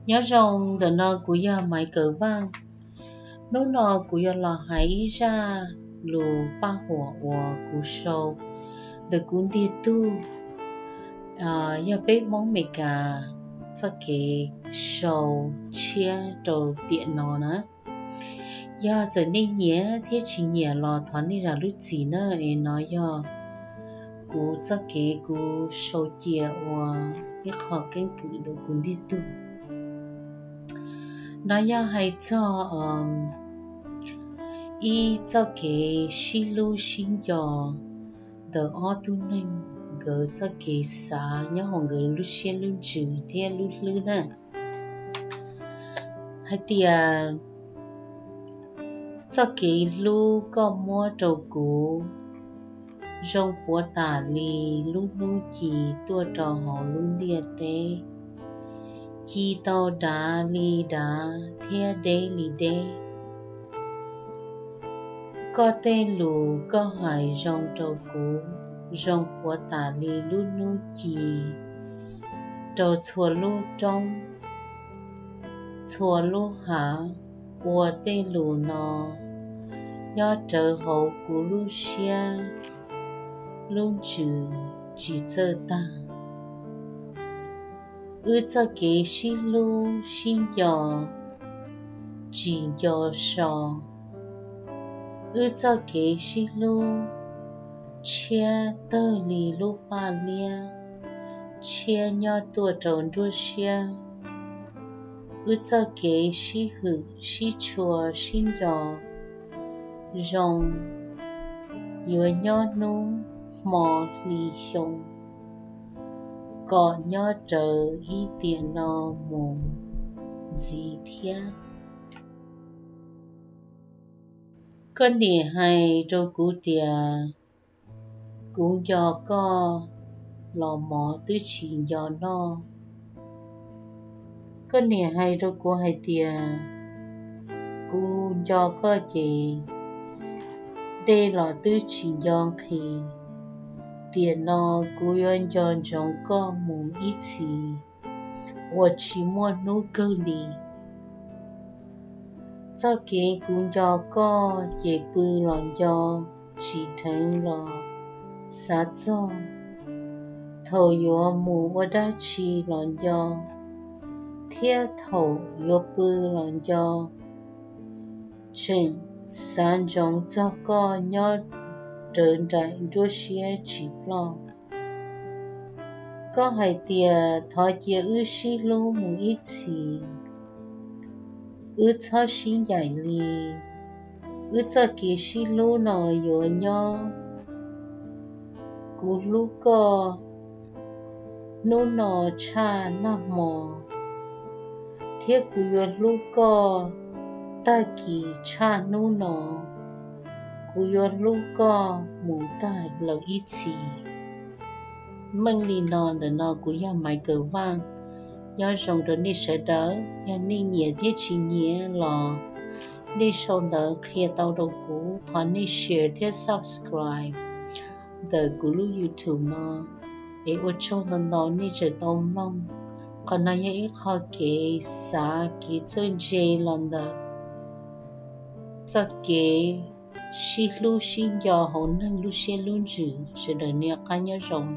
Nyob zoo, ntawm no kuv yog Maiv Kawm Vaaj. Hnub no kuv yuav los hais ib zaj lus paj huam uas kuv sau ntawm kuv ntiag tug, yog peb Hmoob Amelikas txoj kev sau tshiab rau tiam no na. Yog txawm nej nyiam thiab tsis nyiam los thov nej zam lub txim na, es no yog kuv txoj kev kuv sau cia ua ib qho keeb kwm ntawm kuv ntiag tug. No yog hais txog ib txoj kev sib hlub sib nco ntawm ob tug neeg, nkawd txoj kev xav nyob hauv nkawd lub siab lub ntsws thiab lub hlwb na. Hais tias txoj kev hlub koj muab rau kuv zoo puav tam li lub hnub ci tuaj rau hauv lub ntiaj teb, ci tau dav li dav thiab deb li deb. Koj tej lus koj hais zoo rau kuv zoo puav tam li lub hnub ci rau txhua lub roob, txhua lub hav. Ua tej lus no nyob rawv hauv kuv lub siab lub ntsws tsis txawj tag. Wb txoj kev sib hlub sib nco tsis nco so. Wb txoj kev sib hlub tshiab tawg li lub paj liab tshiab nyob tuaj rau nruab siab. Wb txoj kev sib hwm sib tshua sib nco zoo yuav nyob hnub hmo hli xyoo, kom nyob rawv ib tiam no mus ntxiv thiab. Koj niam hais rau kuv tias kuv nco koj los mov twb tsis nco noj. Koj niam hais rau kuv hais tias kuv nco koj ces dej los twb tsis nco nqhis. Tiam no kuv yuav nco ntsoov koj mus ib txhis uas tsis muaj hnub kawg li. Txoj kev kuv nco koj ces pw los nco, tsis dheev los xav txog, thaum yuav mus ua dab tsi los nco, thiab thaum yuav pw los nco, tseem xav ntsoov txog koj nyob rawv nraim nruab siab tsis ploj. Koj hais tias thov cia wb sib hlub mus ib txhis, wb txhob sib ncaim li. Wb txoj kev sib hlub no yuav nyob. Kuv hlub koj hnub no tshaj nag hmo, thiab kuv yuav hlub koj tag kis tshaj hnub no. Kuv yuav hlub koj mus tag lawm ib txhis. Meej li no, ntawm no kuv yog Maiv Kawm Vaaj. Nyob zoo rau nej sawv daws, yog nej nyiam thiab tsis nyiam los nej sau ntawv qhia tau rau kuv, thov nej share thiab subscribe ntawm kuv lub YouTube no, es ua tsaug ntau ntau nej tseem tau mloog. Qhov no yog ib qho kev xav kev txawj ntse los ntawm txoj kev sib hlub sib nco hauv neeg lub siab lub ntsws. Sawv daws noj qab nyob zoo.